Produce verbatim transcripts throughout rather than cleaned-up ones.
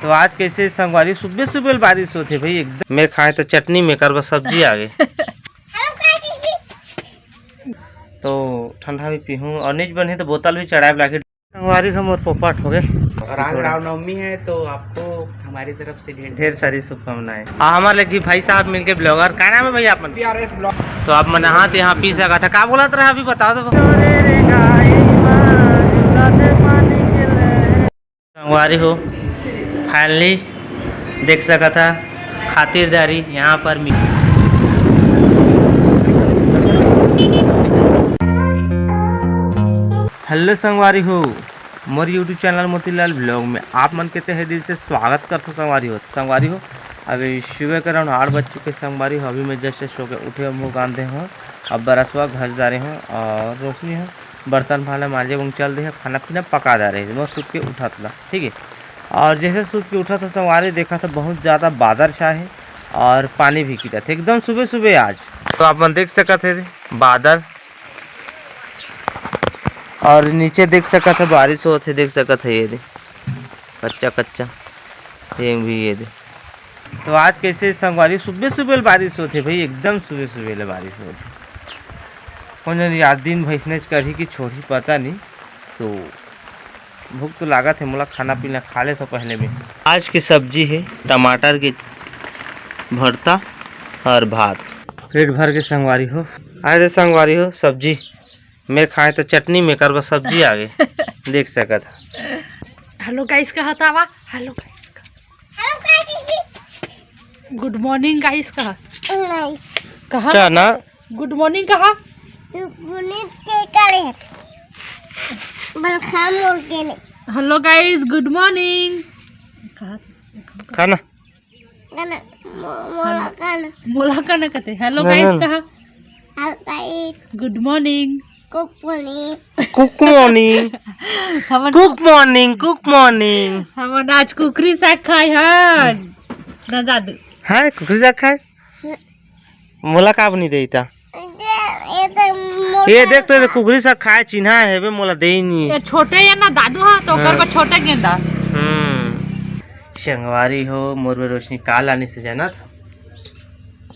तो आज कैसे संगवारी, सुबह सुबह बारिश होथे भाई एकदम। मैं खाए तो चटनी में करबा सब्जी आगे। तो ठंडा भी पीहूँ और नहीं बने तो बोतल भी चढ़ाए लागे। संगवारी हो मोर पोपट हो गए। और आज रामनवमी है तो आपको हमारी तरफ से ढेर ढेर सारी शुभकामनाएं। आ, हमारे लगी भाई साहब मिलके ब्लॉगर, का नाम है भैया अपन? P R S blog. तो आप मन हाथ यहाँ पी सका था, का बोला था अभी बताओ तो। संगवारी हो, फाइनली देख सका था खातिरदारी यहाँ पर मिल। हेलो संगवारी हो, मोर YouTube चैनल मोतीलाल ब्लॉग में आप मन के तहे दिल से स्वागत करथों संगवारी हो। संगवारी हो, अभी सुबह के around आठ बज चुके संगवारी हो। अभी मैं जस्ट सो के उठे हूँ, मुँह कांधे हूँ, अब बरसवा घर जा रहे हूँ और रोशनी हूँ बर्तन भाला मांजे बर चल दे हे, खाना पीना पका डारे हे, मैं सुत के उठत ला, ठीक है। और जैसे सुत के उठत था संगवारी, देखा था बहुत ज़्यादा बादर छाए हे और पानी भी गिरत हे एकदम सुबह सुबह आज। तो आप मन देख सकत हे बादर, और नीचे देख सकत हे बारिश होत हे, देख सकत हे ये दे कच्चा कच्चा, ये भी ये दे। तो आज कैसे संगवारी, सुबह सुबह बारिश होथे भाई, एकदम सुबह सुबह ले बारिश होथे। कौन जानी आज दिन भर इसने करही कि छोड़ही, पता नहीं। तो भूख तो लागत है मोला, खाना पीना खा ले तो पहले में। आज की सब्जी है टमाटर के भरता और भात। पेट भर के संगवारी हो, आए रे संगवारी हो, सब्जी मैं खाए तो चटनी में करबा सब्जी आगे। देख सकत। हेलो गाइस कहा था वा, हेलो गाइस। गुड मॉर्निंग गाइस कहा। कहा क्या ना? गुड मॉर्निंग कहा। गुड मॉर्निंग के करे। बलखाम लोग के ने। Hello guys, good morning. कहा। खाना। गाना, मो-, मोला गाना। मोला गाना कहते। हेलो ना, गाइस ना। कहा। Hello guys. Good morning. Good morning. Good morning. हमन कुक मॉर्निंग, कुक मॉर्निंग। हमन आज कुकरी साग खाए हन। ना दादू। हाँ, कुकरी साग खाए। मोला का बनी देता? ये, ये तो मोटा ये देख तो, ये कुकरी साग खाए चिन्हा है बे, मोला दे ही नहीं। ये छोटे ये ना दादू हा, तो ओकर हाँ। पर छोटे गेंदा। हम्म। संगवारी हो, मोर बर रोशनी का लाने से जाना था?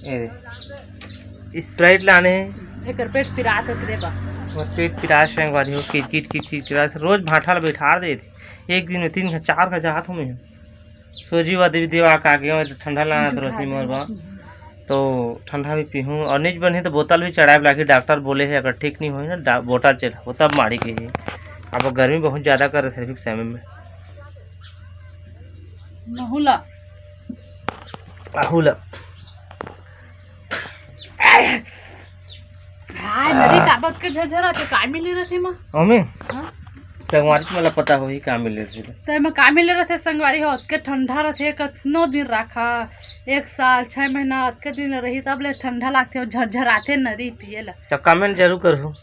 ए, Sprite लाने हे। एकर पेट पिरात होत रे बा। मोर पेट पिरात संगवारी हो, किट किट किट किट किट, रोज भाठा ला बैठा दे थे। एक दिन में तीन घंटा, चार घंटा जात हूँ मैं। सोजी वा देवी देवा का आगे में तो ठंडा लाना था रोशनी मोर बा। तो ठंडा भी पीहूँ और नहीं बने तो बोतल भी चढ़ाए लागी। डॉक्टर बोले है अगर ठीक नहीं होई ना डा-, बोतल चढ़ाओ तब माड़ी के ही। अब गर्मी बहुत ज़्यादा कर रहे समय में। नहुला। आहुला। हाय, नदी ताबत के झरझरा के काय मिले रथे मा? ओमे? हाँ? संगवारी के मला पता होही का मिले रथे। तो एमा का मिले रथे संगवारी हो, अतके ठंडा रथे, कतनो दिन राखा, एक साल, छह महीना, अतके दिन रही, तब ले ठंडा लागथे, अउ झरझराथे नदी पिए ला। तो comment जरूर करहु।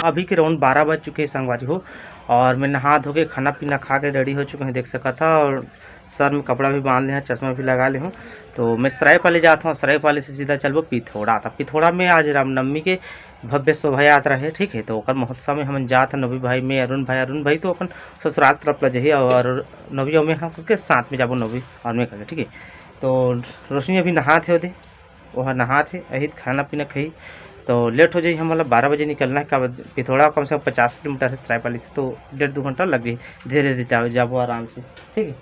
अभी के around बारह बज चुके हैं संगवारी हो, और मैं नहा धो के खाना पीना खा के ready हो चुके हैं, देख सकत हा, और सर में कपड़ा भी बांध ले हूँ, चश्मा भी लगा ले हूँ। तो मैं सरायपाली जात हूँ, सरायपाली से सीधा चलबो पिथौरा। तो पिथौरा में आज रामनवमी के भव्य शोभा यात्रा है, ठीक है। तो ओकर महोत्सव में हमन जात हन, नोभी भाई में, अरुण भाई, अरुण भाई तो अपन ससुराल तरफ ला जही, और नोभी और मैं हम करके साथ में जाबो, नोभी और मैं करके, ठीक है। तो रोशनी अभी नहात हे ओदे, ओहा नहात हे, अहित खाना पीना खाही, तो लेट हो जाही। हमन ला बारह बजे निकलना है, का पिथौरा कम से कम पचास किलोमीटर है सरायपाली से, तो डेढ़ दो घंटा लग जाही। धीरे धीरे जाओ, जाबो आराम से, ठीक है।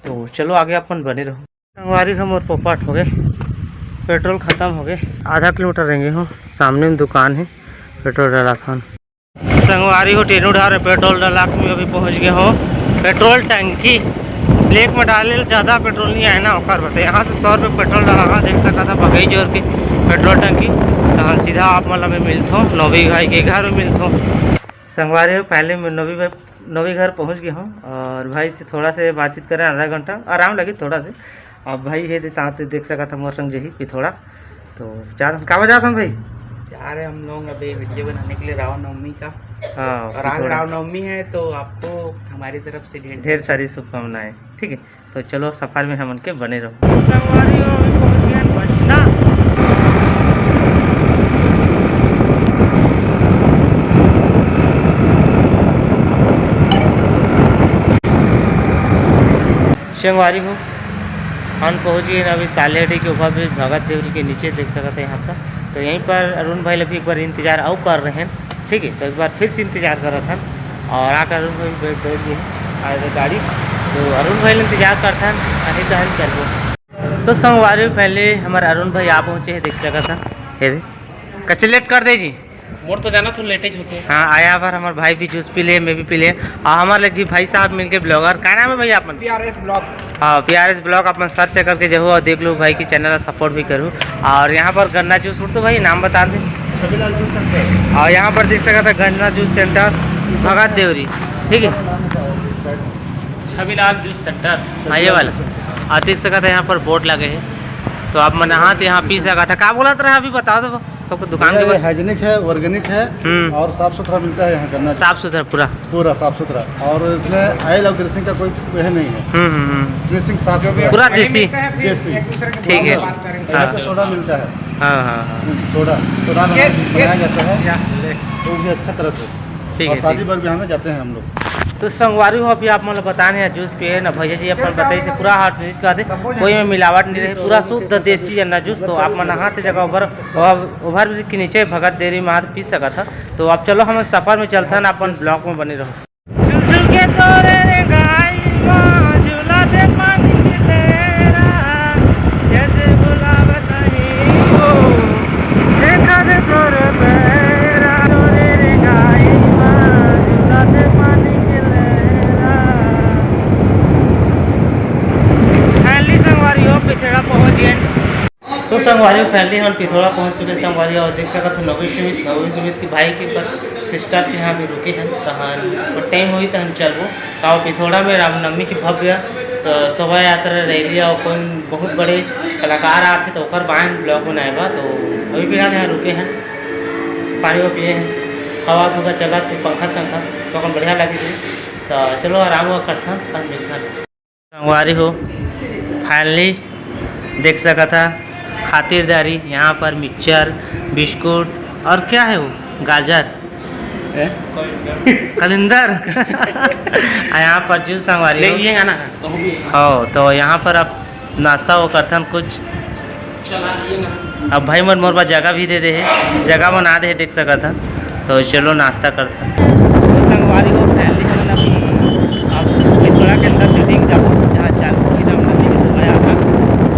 तो चलो आगे अपन बने रहो। संगवारी हो मोर पोपट हो गए, पेट्रोल खत्म हो गए, आधा किलोमीटर रेंगे हो, सामने में दुकान है, पेट्रोल डलाथन। संगवारी हो टेनू ढार पेट्रोल डला के मैं अभी पहुंच गए हो पेट्रोल टंकी। ब्लैक में डाले ले ज्यादा पेट्रोल नहीं आए ना, ओकर बता यहाँ से सौ रुपये पेट्रोल डला, देख सकत हा बगई जोर के पेट्रोल टंकी। तो हम सीधा आप मतलब में मिलथो, नोभी भाई के घर में मिलथो। संगवारी हो पहले मैं नोभी भाई नोभी घर पहुंच गए हूँ और भाई से थोड़ा से बातचीत करें, आधा घंटा आराम लगे थोड़ा से। अब भाई हे दे साथ देख सकत हा मोर संग जही पिथौरा। तो जा रहे हम, का बजा हम भाई? जा रहे हम लोग अभी वीडियो बनाने के लिए रामनवमी का। हाँ, और आज पिथौरा। रामनवमी है तो आपको हमारी तरफ से ढेर ढेर सारी शुभकामनाएं, ठीक है। तो चलो सफर में हमन के बने रहो। संगवारी हो, अभी पहुंच गए हैं बठिंडा। संगवारी हो, हम पहुँच गए अभी सालेहड़ी के ओवरब्रिज भगत देवरी के नीचे, देख सकत है यहाँ पर। तो यहीं पर अरुण भाई अभी एक बार इंतजार अउ कर रहे हैं, ठीक है, तो एक बार फिर से इंतजार करत हन और आकर अरुण भाई बैठ, बैठ गए हैं आगे गाड़ी। तो अरुण भाई इंतजार करथन, कहीं तहन चलबो। तो संगवारी हो, पहले हमारे अरुण भाई आ पहुँचे हैं, देख सकत हन। हे रे, कच्चे लेट कर दे जी। मोर तो जाना तो लेटे ही होते हैं। हाँ, आया बार हमारे भाई भी जूस पी ले, मैं भी पी ले। और हमारे लग जी भाई साहब मिलके ब्लॉगर, का नाम है भैया अपन? P R S blog. हाँ, पी आर एस ब्लॉग अपन सर्च करके जाओ और देख लो भाई की चैनल सपोर्ट भी करो। और यहाँ पर गन्ना जूस, तो भाई नाम बता दें। Chhabilal juice centre. और यहाँ पर देख सकत है गन्ना जूस सेंटर भगत देवरी, ठीक है। Chhabilal juice centre. हाँ, ये वाला। और देख सकत है यहाँ पर बोर्ड लगे है, तो आप मन हाथ यहाँ पी सकत है। का बोलत रहे अभी बता दो, तो दुकान के भैया, ये बारे हाइजीनिक है, ऑर्गेनिक है हम्म। और साफ सुथरा मिलता है यहाँ गन्ना। साफ सुथरा पूरा। पूरा साफ सुथरा। और इसमें ऑयल और ग्रीसिंग का कोई यह नहीं है। हम्म, हम्म, हम्म। ग्रीसिंग साफ सुथरा। पूरा वही देसी। मिलता है, फिर देसी। एक दूसरे के ठीक है। बात करेंगे। यहाँ हाँ। पे सोडा मिलता है। हाँ, हाँ, हाँ। हम्म, सोडा, सोडा ये, बना-, ये, बनाया जाता है। या, ले। वो भी अच्छा तरह से। ठीक और है, शादी ठीक। बर ब्याह में जाते हैं हम लोग। तो संगवारी हो, अभी आप मन ल बताने हैं जूस पिए ना भैया जी, अपन बताइए से पूरा हाथ जूस का दे, कोई में मिलावट नहीं रहे, पूरा शुद्ध देसी गन्ना जूस। तो आप मन हाथ जगह ओवर, ओवर ब्रिज के नीचे भगत देवरी मार पी सकत है। तो आप चलो हम सफर में चलथन, अपन ब्लॉग में बने रहो। चुलचुल के तोरे रेंगाई मा झूला दे पानी के तेरा, जैसे बुलावत ही हो, देखा दे तोरे पैरा, तोरे रेंगाई मा झूला दे पानी के तेरा। Finally संगवारी हो, पिछड़ा पहुंच गए। तो संगवारी हो, finally हम पिथौरा पहुंच चुके संगवारी हो, और देख सकत हो नवीन सुमित, नवीन सुमित की भाई की पर सिस्टर के यहाँ भी रुके हैं। तहन टाइम होई तहन चलबो। तो पिथौरा में रामनवमी की भव्य, अ, शोभा यात्रा रैली और कोई बहुत बड़े कलाकार आते तो ओकर बारे में ब्लॉग बनाए बा। तो अभी फिलहाल यहाँ रुके हैं, पानी वो पिए हैं, हवा धुवा चलत है, पंखा संखा, तो अपन बढ़िया लगे थे। तो चलो आराम हुआ करथन, तहन मिलथन। संगवारी हो, finally देख सकत हा खातिरदारी। यहाँ पर मिक्सचर, बिस्कुट और क्या है वो, गाजर, हैं? कलिंदर। आ, यहाँ पर जूस संगवारी हो। ये गाना है, तो भी। हो, तो यहाँ पर अब नाश्ता वो करथन कुछ। अब भाई मन मोर बर जगह भी दे दे हे, जगह बना दे हे, देख सकत हन। तो चलो नाश्ता करथन। तो संगवारी हो, finally हमन अभी अब पिथौरा के अंदर shooting जाबो, जहाँ चालू होही रामनवमी के शोभा यात्रा।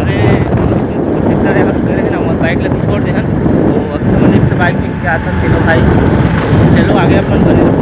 अरे, कोशिश करे ना, मोर बाइक ला छोड़ दे हन। तो अभी हमन एक ठो बाइक लेके आथन तीनों भाई। चलो आगे अपन बने रहो।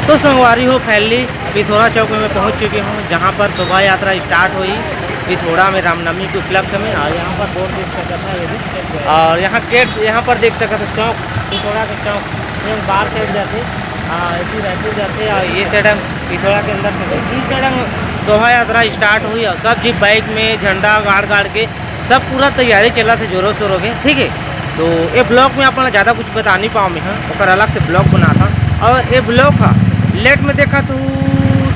तो संगवारी हो, finally पिथौरा चौक में मैं पहुंच चुकी हूं, जहां पर शोभा यात्रा start होही पिथौरा में रामनवमी के उपलक्ष्य में। और यहां पर बोर्ड देख सकत हा, ये भी। और यहां गेट, यहां पर देख सकत हा चौक, पिथौरा के चौक, ये बाहर side जाथे, हाँ, ये रायपुर जाथे, और ये side हम पिथौरा के अंदर से, इस side हम शोभा यात्रा start होही और सब जी बाइक में झंडा गाड़ गाड़ के सब पूरा तैयारी चलत हे जोरों शोरों के, ठीक है। तो ये ब्लॉग में अपन ला ज़्यादा कुछ बता नहीं पाओ मैं, हाँ, ओकर अलग से ब्लॉग बनाथन। और ये ब्लॉग हा लेट में देखा तू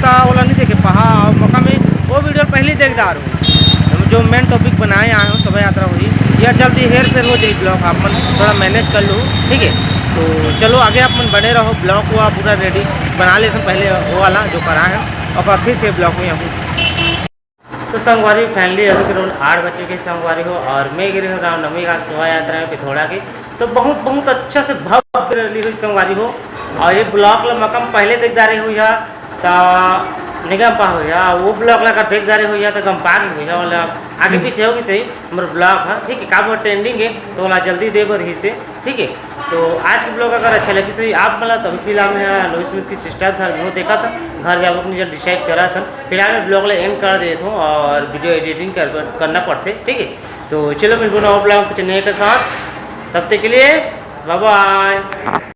ता ओला नहीं देखे पहा, और मौका में वो वीडियो पहले देख डार हो। जो मेन टॉपिक बनाए आए हो शोभा यात्रा हुई, या जल्दी हेर फेर हो जाए ब्लॉग, आप मन थोड़ा मैनेज कर लो, ठीक है। तो चलो आगे आप मन बने रहो, ब्लॉग को आप पूरा रेडी बना लेते हैं पहले वो वाला जो करा है, और फिर से ब्लॉग में आऊँ। तो संगवारी, finally अभी के रोज आठ बजे के संगवारी हो, और मैं गिरे हूँ रामनवमी का शोभा यात्रा में पिथौरा की। तो बहुत, बहुत अच्छा से भव्य रैली हुई संगवारी हो। और ये ब्लॉग ला मकम पहले देख जा रही हुई है, तो निगम पा हुई है, वो ब्लॉग ला अगर देख जा रही हुई है, तो गम पा गई हुई है, मतलब आगे हम्म। पीछे होगी सही, हमारे ब्लॉग है, ठीक है, का बहुत ट्रेंडिंग है, तो वाला जल्दी दे रही से। ठीक है, तो आज की ब्लॉग अगर अच्छा लगी सही आप मला, तो अभी फिलहाल मैं लोई स्मिथ की सिस्टर घर में देखा था, घर जाकर अपनी जल्द डिसाइड करा था। फिलहाल मैं ब्लॉग ला एंड कर देता हूँ और वीडियो एडिटिंग कर, करना पड़ते, ठीक है। तो चलो मिलबो नवा ब्लॉग कुछ नए के साथ, तब तक के लिए बाय बाय।